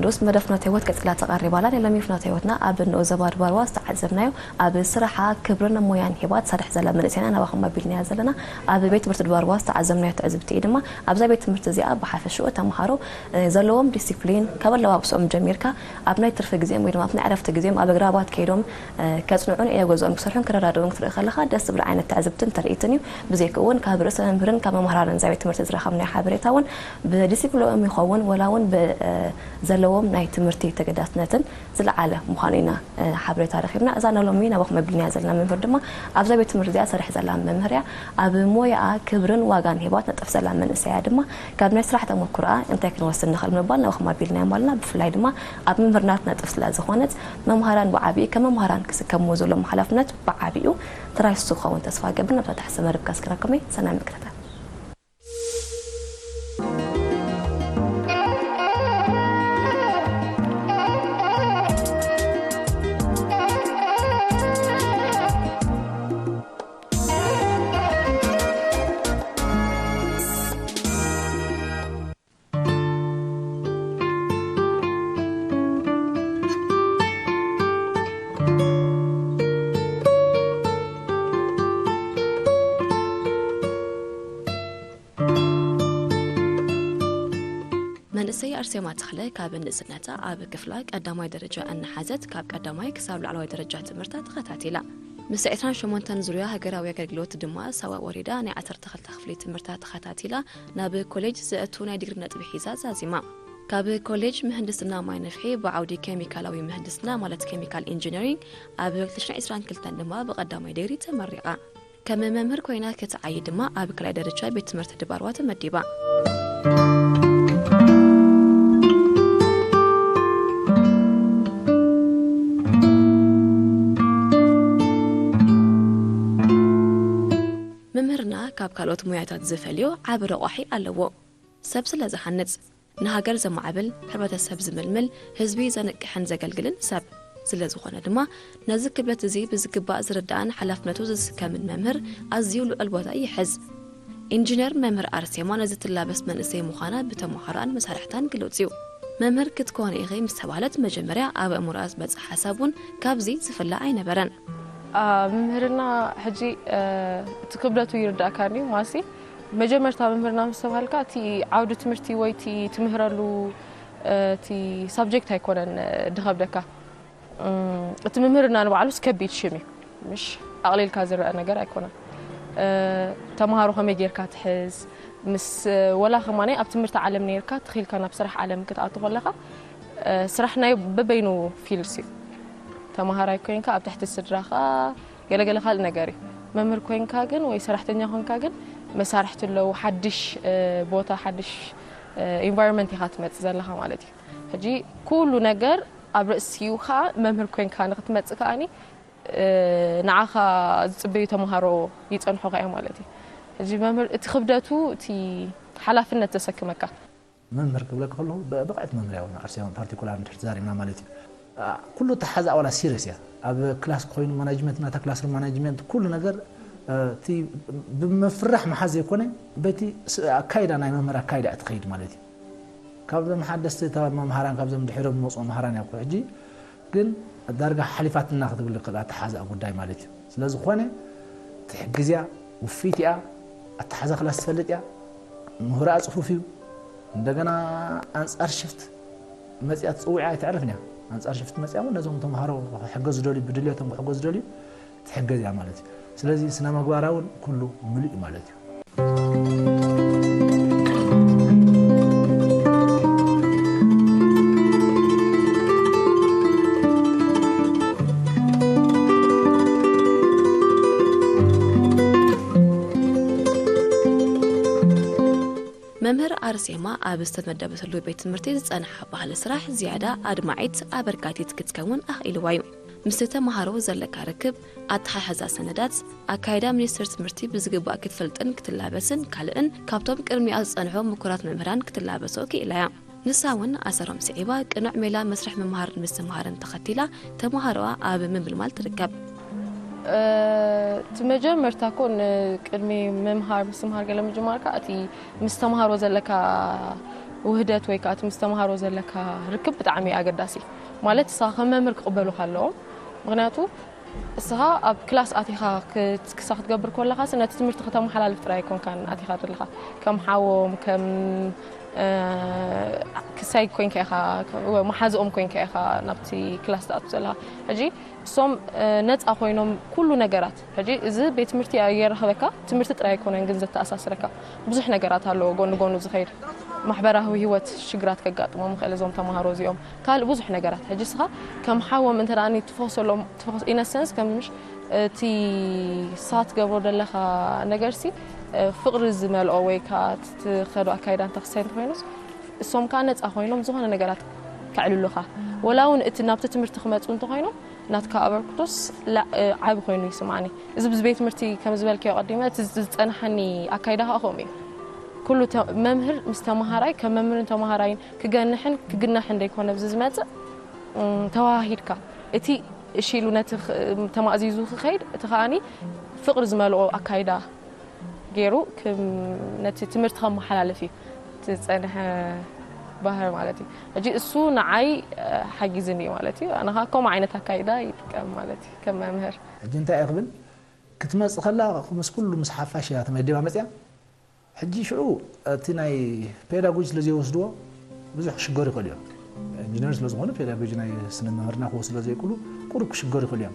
ንኡስ መደብ ፍኖተ ህይወት ቀጺላ ተቐሪባላ። ናይ ሎሚ ፍኖተ ህይወትና ኣብ ንኡስ ዞባ ድባርዋ ዝተዓዘብናዮ ኣብ ስራሓ ክብርን ሞያን ሂባ ትሰርሕ ዘላ መንእሰይና ናባኹም ኣቢልናያ ዘለና። ኣብ ቤት ትምህርቲ ድባርዋ ዝተዓዘብናዮ ትዕዝብቲ እዩ ድማ ኣብዛ ቤት ትምህርቲ እዚኣ ብሓፈሽኡ ተምሃሮ፣ እ፣ ዘለዎም ዲሲፕሊን ካብ ኣለባብስኦም ጀሚርካ ኣብ ናይ ትርፊ ግዜኦም ወይ ድማ ኣብ ናይ ዕረፍቲ ግዜኦም ኣብ ኣግራባት ከይዶም፣ እ፣ ከጽንዑን እዮ ገዝኦም ክሰርሑን ክረዳድኡን ክትርኢ ከለኻ ደስ ዝብል ዓይነት ትዕዝብትን ትርኢትን እዩ። ብዘይክኡ እውን ካብ ርእሰ መምህርን ካብ መምሃራንን እዛ ቤት ትምህርቲ ዝረኸብናዮ ሓበሬታ እውን ብዲሲፕሊኖም ይኸውን ወላ እውን ብ-፣ እ፣ ዘለዎም ናይ ትምህርቲ ተገዳስነትን ዝለዓለ ምዃኑ ኢና፣ እ፣ ሓበሬታ ረኺብና። እዛ ንሎሚ ናባኹም ኣቢልናያ ዘለና መምህር ድማ ኣብዛ ቤት ትምህርቲ እዚኣ ትሰርሕ ዘላ መምህር እያ። ኣብ ሞያኣ ክብርን ዋጋን ሂባ ትነጥፍ ዘላ መንእሰይ እያ ድማ ካብ ናይ ስራሕ ተመኩሮኣ እንታይ ክንወስድ ንኽእል ብምባል ናባኹም ኣቢልናዮም ኣለና። ብፍላይ ድማ ኣብ ምምህርና ትነጥፍ ስለ ዝኾነት መምሃራን ብዓቢኡ ከም መምሃራን ክስከምዎ ዘለዎም ሓላፍነት ብዓቢኡ ጥራይ ንሱ ክኸውን ተስፋ እገብር። ናብታ ትሕዝቶ መደብካ ኣስከረኩም እየ። ሰናይ ምክትታል። መንእሰይ ኣርሴማ ተኽለ ካብ ንእስነታ ኣብ ክፍላ ቀዳማይ ደረጃ እናሓዘት ካብ ቀዳማይ ክሳብ ላዕለዋይ ደረጃ ትምህርታ ተኸታቲላ። ምስ ዕስራን ሸሞንተን ዙርያ ሃገራዊ ኣገልግሎት ድማ ሳዋ ወሪዳ ናይ ዓሰርተ ክልተ ክፍሊ ትምህርታ ተኸታቲላ ናብ ኮሌጅ ዘእቱ ናይ ዲግሪ ነጥቢ ሒዛ ዛዚማ። ካብ ኮሌጅ ምህንድስና ማይ ነፍሒ ብዓውዲ ኬሚካላዊ ምህንድስና ማለት ኬሚካል ኢንጂነሪንግ ኣብ ክልተ ሽሕን ዕስራን ክልተን ድማ ብቐዳማይ ዲግሪ ተመሪቓ። ከም መምህር ኮይና ክትዓዪ ድማ ኣብ ካልኣይ ደረጃ ቤት ትምህርቲ ድባርዋ ተመዲባ። መምህርና ካብ ካልኦት ሞያታት ዝፈልዮ ዓቢ ረቋሒ ኣለዎ። ሰብ ስለ ዝሃንጽ፣ ንሃገር ዘማዕብል፣ ሕብረተሰብ ዝምልምል፣ ህዝቢ ዘንቅሕን ዘገልግልን ሰብ ስለ ዝኾነ ድማ ነዚ ክብደት እዚ ብዝግባእ ዝርዳእን ሓላፍነቱ ዝስከምን መምህር ኣዝዩ ልዑል ቦታ ይሕዝ። ኢንጂነር መምህር ኣርሴማ ነዚ ትላበስ መንእሰይ ምዃና ብተምሃሮኣን መሳርሕታን ግሉጽ እዩ። መምህር ክትኮኒ ኢኺ ምስ ተባህለት መጀመርያ ኣብ ኣእምሮኣ ዝመጽእ ሓሳብ እውን ካብዚ ዝፍለ ኣይነበረን። አ፣ መምህርና ሕጂ፣ እ፣ እቲ ክብደቱ ይርዳእካ እንድዩ ማሲ መጀመርታ መምህርና ምስ ተባሃልካ እቲ ዓውዲ ትምህርቲ ወይ እቲ ትምህረሉ፣ እ፣ እቲ ሳብጀክት ኣይኮነን፣ እ፣ ድኸብደካ። እም፣ እቲ ምምህርና ንባዕሉስ ከቢድ ሽም እዩ። ምሽ ኣቕሊልካ ዝረአ ነገር ኣይኮነን። እ፣ ተምሃሮ ከመይ ጌርካ ትሕዝ፣ ምስ፣ ወላ ከማናይ ኣብ ትምህርቲ ዓለም ኔርካ ተኺልካ ናብ ስራሕ ዓለም ክትኣቱ ከለኻ፣ እ፣ ስራሕ ናይ በበይኑ ፊልድስ እዩ። ተምሃራይ ኮይንካ ኣብ ትሕቲ ስድራኻ ገለገለ ካልእ ነገር እዩ። መምህር ኮይንካ ግን ወይ ሰራሕተኛ ኮይንካ ግን መሳርሕቲ ኣለዉ። ሓድሽ፣ እ፣ ቦታ፣ ሓድሽ፣ እ፣ ኢንቫይሮንመንት ኢኻ ትመጽእ ዘለኻ ማለት እዩ። ሕጂ ኩሉ ነገር ኣብ ርእሲኡ ከኣ መምህር ኮይንካ ንክትመጽእ ከኣኒ፣ እ፣ ንዓኻ ዝጽበዩ ተምሃሮ ይጸንሑኻ እዮም ማለት እዩ። ሕጂ መምህር እቲ ክብደቱ፣ እቲ ሓላፍነት ዘሰክመካ። መምህር ክብለካ ከለኹ ብ-፣ ብቕዕቲ መምህር እያ እውን ኣርሴማ ፓርቲኩላር እንድሕር ተዛሪብና ማለት እዩ። ኣ፣ ኩሉ ተሓዛ ዋላ ሲሪየስ እያ። ኣብ ክላስ ኮይኑ ማናጅመንት ናታ ክላስሩም ማናጅመንት ኩሉ ነገር፣ እ፣ እቲ ብምፍራሕ መሓዝ ዘይኮነ በቲ ስ-፣ ኣካይዳ ናይ መምህር ኣካይዳ እያ ትኸይድ ማለት እዩ። ካብዞም ሓደስቲ ተ-፣ መምሃራን ካብዞም ድሒሮም ዝመፁ መምሃራን እያ እኮ ሕጂ ግን ዳርጋ ሓሊፋትና ክትብል ይኽእል ኣተሓዛኣ ጉዳይ ማለት እዩ። ስለ ዝኾነ ትሕግዝ እያ፣ ውፍይቲ እያ፣ ኣተሓዛ ክላስ ትፈልጥ እያ፣ ምህሮኣ ጽፉፍ እዩ። እንደገና ኣንጻር ሽፍት መጽያ ትጽውዕ ኣይተዕርፍን እያ። ኣንጻር ሽፍት መጽያ እውን ነዞም ተምሃሮ ክሕገዙ ዝደልዩ፣ ብድልየቶም ክሕገዙ ዝደልዩ ትሕገዝ እያ ማለት እዩ። ስለዚ ስነ መግባራ እውን ኩሉ ምሉእ እዩ ማለት እዩ። መምህር ኣርሴማ ኣብ ዝተመደበትሉ ቤት ትምህርቲ ዝጸንሓ ባህሊ ስራሕ ዝያዳ ኣድማዒት ኣበርካቲት ክትከውን ኣኽኢልዋ እዩ። ምስቲ ተምሃሮ ዘለካ ርክብ፣ ኣተሓሕዛ ሰነዳት፣ ኣካይዳ ሚኒስቴር ትምህርቲ ብዝግባእ ክትፈልጥን ክትላበስን ካልእን ካብቶም ቅድሚኣ ዝጸንሑ ምኩራት መምህራን ክትላበሶ ክኢላ እያ። ንሳ እውን ኣሰሮም ስዒባ ቅኑዕ ሜላ መስርሕ ምምሃርን ምስትምሃርን ተኸቲላ ተምሃሮኣ ኣብ ምምልማል ትርከብ። እ፣ እቲ መጀመርታ እኮ ንቅድሚ ምምሃር ምስትምሃር ገለ ምጅማርካ እቲ ምስ ተምሃሮ ዘለካ ውህደት ወይ ከዓ እቲ ምስ ተምሃሮ ዘለካ ርክብ ብጣዕሚ ኣገዳሲ እዩ። ማለት ንስኻ ከም መምህር ክቕበሉኻ ኣለዎም። ምኽንያቱ ንስኻ ኣብ ክላስ ኣቲኻ ክት- ክሳ ክትገብር ከለኻ ነቲ ትምህርቲ ከተመሓላልፍ ጥራይ ኣይኮንካን ኣቲኻ ዘለኻ። ከም ሓዎም፣ ከም እ፣ ክሳይ ኮይንካ ኢኻ፣ መሓዝኦም ኮይንካ ኢኻ ናብቲ ክላስ ትኣቱ ዘለኻ። ሕጂ እሶም ነፃ ኮይኖም ኩሉ ነገራት፣ ሕጂ እዚ ቤት ትምህርቲ የረኽበካ፣ ትምህርቲ ጥራይ ኣይኮነን ግን ዘተኣሳስረካ፣ ብዙሕ ነገራት ኣለዎ ጎኒ ጎኑ ዝኸይድ። ማሕበራዊ ህይወት ሽግራት ከጋጥሞም ይኽእል እዞም ተምሃሮ እዚኦም፣ ካልእ ብዙሕ ነገራት። ሕጂ እስኻ ከም ሓዎም እንተ ደኣ ትፈኽሰሎም፣ ኢነሰንስ ከም ምሽ እቲ ሳት ገብሮ ዘለኻ ነገርሲ ፍቕሪ ዝመልኦ ወይ ከዓ ትኸዶ ኣካይዳ እንተኽሰይ እንተኮይኑስ፣ እሶም ከዓ ነፃ ኮይኖም ዝኾነ ነገራት ከዕልሉኻ፣ ወላ እውን እቲ ናብቲ ትምህርቲ ክመፁ እንተኮይኖም ናትካ ኣበርክቶስ ዓብ ኮይኑ ይስማዓኒ። እዚ ብዚ ቤት ትምህርቲ ከም ዝበልክዮ ቀዲመ እቲ ዝፀናሓኒ ኣካይዳ ከዓ ከምኡ እዩ። ኩሉ መምህር ምስ ተምሃራይ ከም መምህርን ተምሃራይን ክገንሕን ክግናሕን ደይኮነ ብዚ ዝመፅእ ተዋሂድካ እቲ እሺ ኢሉ ነቲ ተማእዚዙ ክኸይድ እቲ ከዓኒ ፍቕሪ ዝመልኦ ኣካይዳ ገይሩ ነቲ ትምህርቲ ከመሓላልፍ እዩ ዝፀንሐ ባህር ማለት እዩ። ሕጂ እሱ ንዓይ ሓጊዝኒ እዩ ማለት እዩ። ኣነ ከዓ ከምኡ ዓይነት ኣካይዳ ይጥቀም ማለት እዩ ከም መምህር። ሕጂ እንታይ እየ ክብል ክትመፅእ ከላ ምስ ኩሉ ምስ ሓፋሽ እያ ተመዲባ መፅያ። ሕጂ ሽዑ እቲ ናይ ፔዳጎጂ ስለ ዘይወስድዎ ብዙሕ ክሽገሩ ይኽእሉ እዮም። ኢንጂነር ስለ ዝኾኑ ፔዳጎጂ ናይ ስነ መምህርና ክወስዱ ስለ ዘይክእሉ ቁሩብ ክሽገሩ ይኽእሉ እዮም።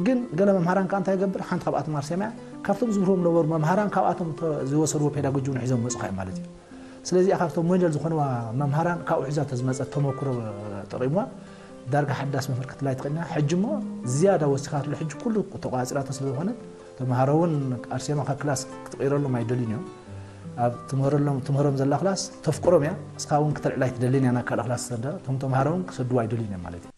ግን ገለ መምሃራን ከዓ እንታይ ይገብር፣ ሓንቲ ካብኣቶም ኣርሴማ እያ፣ ካብቶም ዝምህርዎም ነበሩ መምሃራን ካብኣቶም ዝወሰድዎ ፔዳጎጂ እውን ሒዞም መፁ እዮም ማለት እዩ። ስለዚኣ ካብቶም ሞዴል ዝኾንዋ መምሃራን ካብኡ ሒዛ ተዝመፀት ተመክሮ ጠቒምዋ ዳርጋ ሓዳስ መምህር ክትብላ ኣይትኽእልን እያ። ሕጂ እሞ ዝያዳ ወሲኻትሉ ሕጂ ኩሉ ተቋፂራቶ ስለ ዝኾነት ተምሃሮ እውን ኣርሴማ ካብ ክላስ ክትቕይረሎም ኣይደልዩን እዮም። ኣብ ትምህረሎም ትምህሮም ዘላ ክላስ ተፍቅሮም እያ። እስኻ እውን ክተልዕላ ኣይትደልን እያ ናብ ካልእ ክላስ ትሰዳ። እቶም ተምሃሮ እውን ክሰድዋ ኣይደልዩን እዮም ማለት እዩ።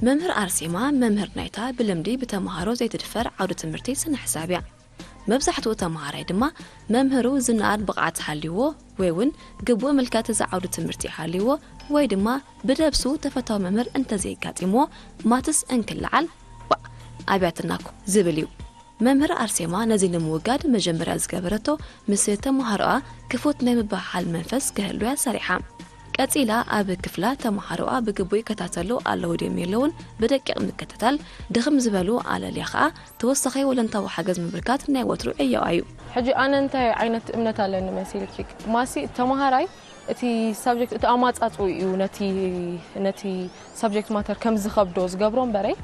መምህር ኣርሴማ መምህር ናይታ ብልምዲ ብተምሃሮ ዘይትድፈር ዓውዲ ትምህርቲ ስነ ሕሳብ እያ። መብዛሕትኡ ተምሃራይ ድማ መምህሩ ዝነኣድ ብቕዓት ሃልይዎ ወይ እውን ግቡእ ምልከት እዚ ዓውዲ ትምህርቲ ሃልይዎ ወይ ድማ ብደብሱ ተፈታዊ መምህር እንተዘየጋጢምዎ ማትስ እንክለዓል ዋእ ኣብያትናኩ ዝብል እዩ። መምህር ኣርሴማ ነዚ ንምውጋድ መጀመርያ ዝገበረቶ ምስ ተምሃሮኣ ክፉት ናይ ምብህሃል መንፈስ ክህሉያ ሰሪሓ። ቀጺላ ኣብ ክፍላ ተምሃሮኣ ብግቡእ ይከታተሉ ኣለዉ ድዮም የለውን ብደቂቕ ምክትታል፣ ድኽም ዝበሉ ኣለልያ ኸኣ ተወሳኺ ወለንታዊ ሓገዝ ምብርካት ናይ ወትሩ ዕዮኣ እዩ። ሕጂ ኣነ እንታይ ዓይነት እምነት ኣለኒ መሲልኪ? ማሲ ተምሃራይ እቲ ሳብጀክት እቲ ኣማጻጽኡ እዩ ነቲ ነቲ ሳብጀክት ማተር ከም ዝኸብዶ ዝገብሮ እምበረይ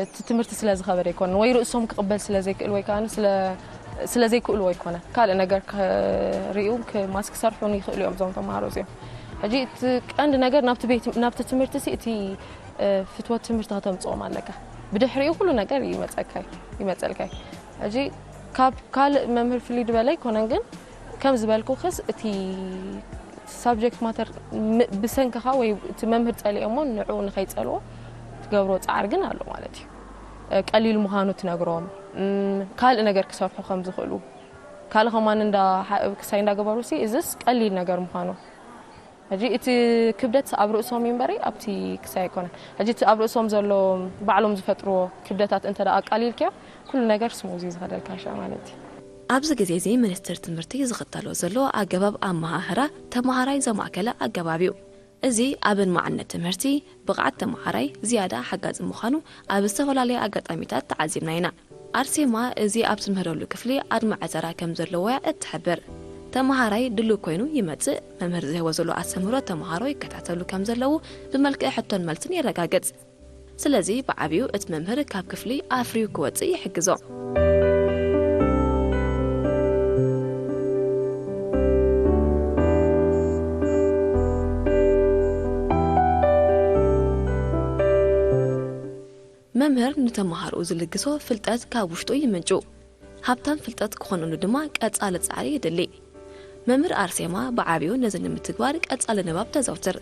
እቲ ትምህርቲ ስለ ዝኸበደ ኣይኮነን ወይ ርእሶም ክቕበል ስለ ዘይክእል ወይ ከዓ ስለ ዘይክእሉ ኣይኮነን ካልእ ነገር ክርእዩ ማስ ክሰርሑን ይኽእሉ እዮም እዞም ተምሃሮ እዚኦም ሕጂ እቲ ቀንዲ ነገር ናብቲ ቤት ናብቲ ትምህርቲ ሲ እቲ ፍትወት ትምህርቲ ከተምፅኦም ኣለካ ብድሕሪኡ ኩሉ ነገር ይመፀልካ ይመፀልካ ሕጂ ካብ ካልእ መምህር ፍልይ ዝበለ ኣይኮነን ግን ከም ዝበልኩክስ እቲ ሳብጀክት ማተር ብሰንክኻ ወይ እቲ መምህር ጸሊኦሞ ንዕኡ ንኸይጸልዎ ትገብሮ ጻዕር ግን ኣሎ ማለት እዩ። ቀሊል ምዃኑ ትነግሮም፣ ካልእ ነገር ክሰርሑ ከም ዝኽእሉ፣ ካልእ ከማን እንዳ ክሳይ እንዳገበሩ ሲ እዝስ ቀሊል ነገር ምዃኑ ሕጂ እቲ ክብደት ኣብ ርእሶም እዩ እምበሪ ኣብቲ ክሳይ ኣይኮነን። ሕጂ እቲ ኣብ ርእሶም ዘሎ ባዕሎም ዝፈጥርዎ ክብደታት እንተ ኣቃሊልክዮ ኩሉ ነገር ስሙዚ ዝኸደልካ ሻ ማለት እዩ። ኣብዚ ግዜ እዚ ሚኒስትር ትምህርቲ ዝኽተሎ ዘሎ ኣገባብ ኣመሃህራ ተመሃራይ ዘማእከለ ኣገባብ እዩ። እዚ ኣብ ኣድማዕነት ትምህርቲ፣ ብቕዓት ተመሃራይ ዝያዳ ሓጋዚ ምዃኑ ኣብ ዝተፈላለየ ኣጋጣሚታት ተዓዚብና ኢና። ኣርሴማ እዚ ኣብ ትምህረሉ ክፍሊ ኣድማዒ ተራ ከም ዘለዎ'ያ እትሕብር። ተመሃራይ ድሉው ኮይኑ ይመጽእ፣ መምህር ዝህቦ ዘሎ ኣስተምህሮ ተመሃሮ ይከታተሉ ከም ዘለዉ ብመልክዕ ሕቶን መልስን የረጋግጽ። ስለዚ ብዓቢኡ እቲ መምህር ካብ ክፍሊ ኣፍርዩ ክወጽእ ይሕግዞ። መምህር ንተመሃሮኡ ዝልግሶ ፍልጠት ካብ ውሽጡ ይምንጩ። ሃብታም ፍልጠት ክኾኑሉ ድማ ቀጻሊ ጻዕሪ የድሊ። መምህር ኣርሴማ ብዓቢኡ ነዚ ንምትግባር ቀጻሊ ንባብ ተዘውትር።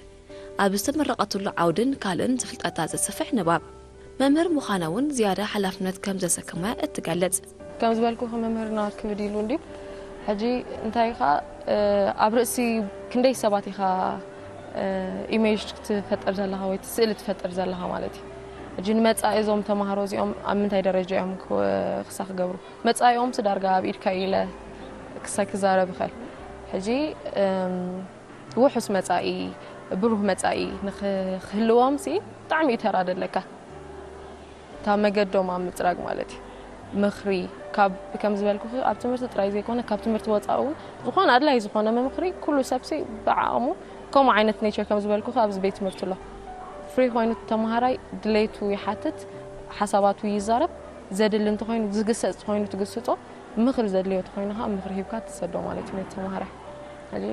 ኣብ ዝተመረቐትሉ ዓውድን ካልእን ዝፍልጠታ ዘስፍሕ ንባብ። መምህር ምዃና እውን ዝያዳ ሓላፍነት ከም ዘሰከማ እትገልጽ። ከም ዝበልኩኺ መምህርና ክብድ ኢሉ እንድዩ ሕጂ እንታይ ኢኻ ኣብ ርእሲ ክንደይ ሰባት ኢኻ ኢሜጅ ክትፈጥር ዘለኻ ወይ ስእሊ ትፈጥር ዘለኻ ማለት እዩ። ሕጂ ንመጻኢ እዞም ተማሃሮ እዚኦም ኣብ ምንታይ ደረጃ እዮም ክሳ ክገብሩ መጻኢኦም ዳርጋ ኣብ ኢድካ ኢለ ክሳይ ክዛረብ ይኽእል። ሕጂ ውሑስ መጻኢ ብሩህ መጻኢ ንክህልዎም ሲ ብጣዕሚ እዩ ተራ ደለካ። እታ መገዶም ኣብ ምፅራግ ማለት እዩ። ምኽሪ ካብ ከም ዝበልኩ ኣብ ትምህርቲ ጥራይ ዘይኮነ ካብ ትምህርቲ ወፃኢ እውን ዝኾነ ኣድላይ ዝኾነ ምኽሪ ኩሉ ሰብሲ ብዓቕሙ ከምኡ ዓይነት ኔቸር ከም ዝበልኩ ኣብዚ ቤት ትምህርቲ ኣሎ። ፍሪ ኮይኑ ተምሃራይ ድሌቱ ይሓትት፣ ሓሳባቱ ይዛረብ፣ ዘድሊ እንተኮይኑ ዝግሰፅ ተኮይኑ ትግስፆ፣ ምኽሪ ዘድልዮ ተኮይኑ ከዓ ምኽሪ ሂብካ ትሰዶ ማለት እዩ ነቲ ተምሃራይ። ሕጂ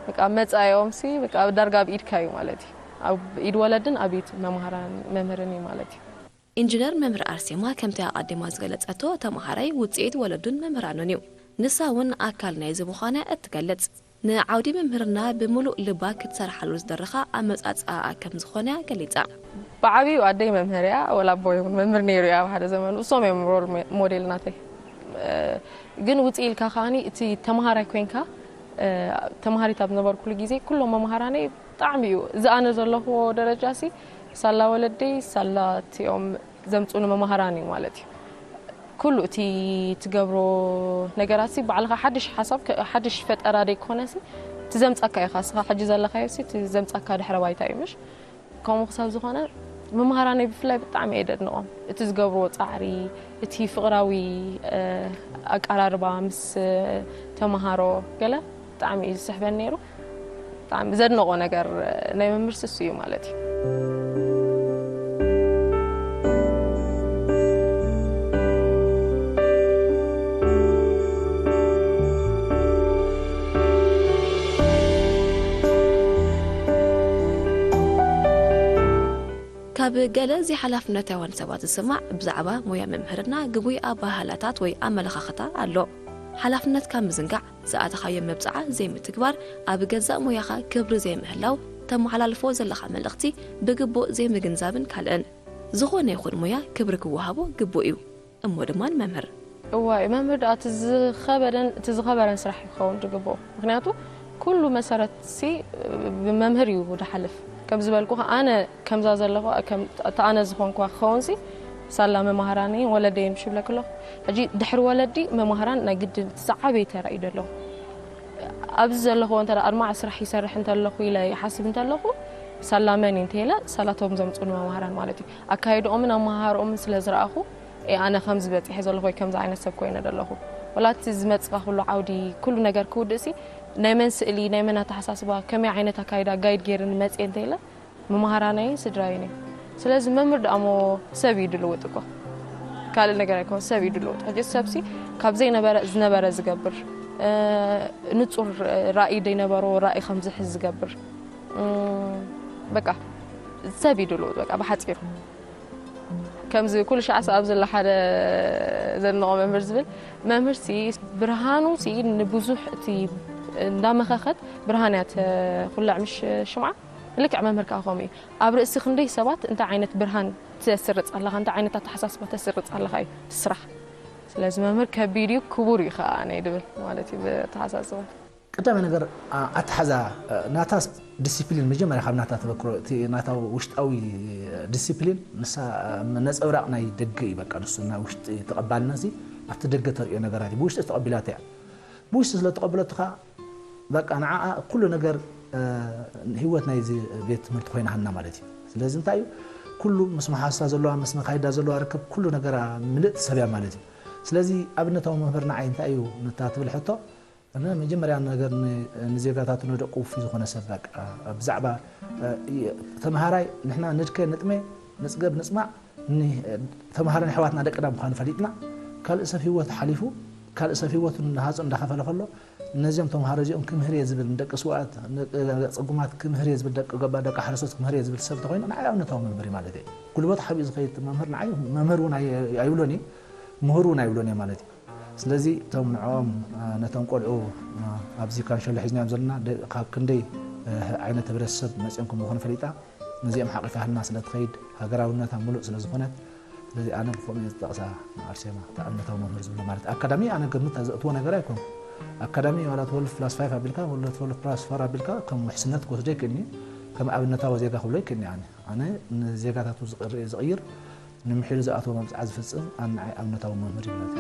በቃ መፃኢኦም ሲ በቃ ዳርጋ ኣብ ኢድካ እዩ ማለት እዩ። ኣብ ኢድ ወለድን ኣብ ኢድ መምሃራን መምህርን እዩ ማለት እዩ። ኢንጂነር መምህር ኣርሴማ ከምቲ ኣቐዲማ ዝገለጸቶ ተምሃራይ ውጽኢት ወለዱን መምህራኑን እዩ። ንሳ እውን ኣካል ናይዚ ምዃና እትገልጽ፣ ንዓውዲ ምምህርና ብምሉእ ልባ ክትሰርሓሉ ዝደረኻ ኣመጻጽኣ ከም ዝኾነ ገሊጻ። ብዓብዩ ኣደይ መምህር እያ፣ ወላ ኣቦይ እውን መምህር ነይሩ እያ ኣብ ሓደ ዘመኑ። እሶም እዮም ሮል ሞዴል ናተይ። ግን ውፅእ ኢልካ ከዓኒ እቲ ተምሃራይ ኮይንካ ተምሃሪት ኣብ ዝነበርኩሉ ግዜ ኩሎም መምሃራነይ ብጣዕሚ እዩ እዚ ኣነ ዘለኹዎ ደረጃ ሲ ሳላ ወለደይ ሳላ እቲኦም ዘምፁኒ መምሃራን እዩ ማለት እዩ። ኩሉ እቲ ትገብሮ ነገራት ሲ ባዕልኻ ሓድሽ ሓሳብ ሓድሽ ፈጠራ ደይኮነ ሲ እቲ ዘምፀካ ኢኻ ስኻ ሕጂ ዘለኻዮ ሲ እቲ ዘምፀካ ድሕረ ባይታ እዩ ምሽ ከምኡ ክሳብ ዝኾነ መምሃራነይ ብፍላይ ብጣዕሚ እየ ደድንቖም። እቲ ዝገብርዎ ፃዕሪ፣ እቲ ፍቕራዊ ኣቃራርባ ምስ ተምሃሮ ገለ ብጣዕሚ እዩ ዝስሕበኒ ነይሩ። ብጣዕሚ ዘድንቖ ነገር ናይ መምህር ስሱ እዩ ማለት እዩ። ካብ ገለ ዘይሓላፍነታውያን ሰባት ዝስማዕ ብዛዕባ ሞያ ምምህርና ግጉይ ኣባህላታት ወይ ኣመለኻኽታ ኣሎ። ሓላፍነትካ ምዝንጋዕ፣ ዝኣተኻዮ መብጽዓ ዘይምትግባር፣ ኣብ ገዛእ ሞያኻ ክብሪ ዘይምህላው፣ ተመሓላልፎ ዘለኻ መልእኽቲ ብግቡእ ዘይምግንዛብን ካልእን። ዝኾነ ይኹን ሞያ ክብሪ ክወሃቦ ግቡእ እዩ። እሞ ድማ ንመምህር። እዋይ መምህር ደኣ እቲ ዝኸበደን እቲ ዝኸበረን ስራሕ ክኸውን ዝግብኦ። ምኽንያቱ ኩሉ መሰረት ሲ ብመምህር እዩ ዝሓልፍ። ከም ዝበልኩ ኣነ ከምዛ ዘለኹ እታ ኣነ ዝኾንኩዋ ክኸውን ሲ ሳላ መማህራነይን ወለደይን ምሽ ይብለክ ኣለኹ። ሕጂ ድሕሪ ወለዲ መማህራን ናይ ግድን እቲ ዝዓበየ ተራ እዩ ዘለዎ። ኣብዚ ዘለኹዎ እንተ ኣድማዕ ስራሕ ይሰርሕ እንተለኹ ኢለ ይሓስብ እንተለኹ ሳላ መን እዩ እንተኢለ ሳላቶም ዘምፁኒ መማህራን ማለት እዩ። ኣካይድኦምን ኣመሃህርኦምን ስለ ዝረኣኹ ኣነ ከምዚ በፂሐ ዘለኹ ወይ ከምዚ ዓይነት ሰብ ኮይነ ዘለኹ። ወላ እቲ ዝመፅኻ ኩሉ ዓውዲ ኩሉ ነገር ክውድእ ሲ ናይ መን ስእሊ ናይ መን ኣተሓሳስባ ከመይ ዓይነት ኣካይዳ ጋይድ ገይርኒ መፅየ እንተ ኢለ መምሃራነይን ስድራይን እዩ። ስለዚ መምህር ደኣ እሞ ሰብ እዩ ድልውጥ እኮ ካልእ ነገር ኣይኮን ሰብ እዩ ድልውጥ። ሕጂ ሰብ ሲ ካብ ዘይነበረ ዝነበረ ዝገብር ንፁር ራእይ ዘይነበሮ ራእይ ከምዝሕዝ ዝገብር በቃ ሰብ እዩ ድልውጥ በቃ ብሓፂሩ። ከምዚ ኩሉ ሻዕ ሰኣብ ዘሎ ሓደ ዘንቆ መምህር ዝብል መምህር ሲ ብርሃኑ ሲ ንብዙሕ እቲ እንዳመኸኸት ብርሃን እያ ተኹልዕ ምሽ ሽምዓ። ልክዕ መምህር ከዓ ከምኡ እዩ። ኣብ ርእሲ ክንደይ ሰባት እንታይ ዓይነት ብርሃን ተስርፅ ኣለኻ እንታይ ዓይነት ኣተሓሳስባ ተስርፅ ኣለኻ እዩ እቲ ስራሕ። ስለዚ መምህር ከቢድ እዩ ክቡር እዩ ከዓ ናይ ድብል ማለት እዩ ብኣተሓሳስባ። ቀዳማይ ነገር ኣተሓዛ ናታ ዲሲፕሊን መጀመርያ ካብ ናታ ተበክሮ እቲ ናታ ውሽጣዊ ዲሲፕሊን ንሳ ነፀብራቕ ናይ ደገ እዩ በቃ ንሱ ናይ ውሽጢ ተቐባልና ሲ ኣብቲ ደገ ተርእዮ ነገራት እዩ ብውሽጢ ተቐቢላታ እያ ብውሽጢ ስለ ተቐበለትኻ በቃ ንዓኣ ኩሉ ነገር ህይወት ናይዚ ቤት ትምህርቲ ኮይና ሃና ማለት እዩ ስለዚ እንታይ እዩ ኩሉ ምስ መሓሳ ዘለዋ ምስ መካይዳ ዘለዋ ርክብ ኩሉ ነገራ ምልእቲ ሰብ እያ ማለት እዩ ስለዚ ኣብነታዊ መምህር ንዓይ እንታይ እዩ ነታ ትብል ሕቶ መጀመርያ ነገር ንዜጋታቱ ንደቁ ውፉይ ዝኾነ ሰብ በቃ ብዛዕባ ተምሃራይ ንሕና ንድከ ንጥመ ንፅገብ ንፅማዕ ተምሃሮ ንሕዋትና ደቅና ምዃኑ ፈሊጥና ካልእ ሰብ ህይወት ሓሊፉ ካልእ ሰብ ህይወቱ ንሃፁ እንዳኸፈለ ከሎ ነዚኦም ተምሃሮ እዚኦም ክምህር እየ ዝብል ንደቂ ስውኣት ንደቂ ፅጉማት ክምህር እየ ዝብል ደቂ ገባ ደቂ ሓረሶት ክምህር እየ ዝብል ሰብ ተኮይኑ ንዓይ ኣብነታዊ መምህር እዩ ማለት እየ ጉልበት ሓቢኡ ዝኸይድ መምህር ንዓይ መምህር እውን ኣይብሎን እየ ምሁር እውን ኣይብሎን እየ ማለት እዩ ስለዚ እቶም ንዕኦም ነቶም ቆልዑ ኣብዚ ካንሸሎ ሒዝናዮም ዘለና ካብ ክንደይ ዓይነት ህብረተሰብ መፅኦም ከም ዝኾኑ ፈሊጣ ነዚኦም ሓቂፋ ህልና ስለ ትኸይድ ሃገራውነታ ሙሉእ ስለ ዝኾነት ስለዚ ኣነ ብከምኡ እየ ዝጠቕሳ ንኣርሴማ እቲ ኣብነታዊ መምህር ዝብሎ ማለት ኣካዳሚ ኣነ ግምት ዘእትዎ ነገር ኣይኮንኩ ኣካዳሚ ዋላ ትወልፍ ፕላስ ፋይቭ ኣቢልካ፣ ወላ ትወልፍ ፕላስ ፎር ኣቢልካ ከም ውሕስነት ክወስዶ ይክእልኒ፣ ከም ኣብነታዊ ዜጋ ክብሎ ይክእልኒ። ኣነ ኣነ ንዜጋታቱ ዝቕር- ዝቕይር፣ ንምሒሩ ዝኣተዎ መብፅዓ ዝፍፅም ኣንዓይ ኣብነታዊ መምህር ይብለት።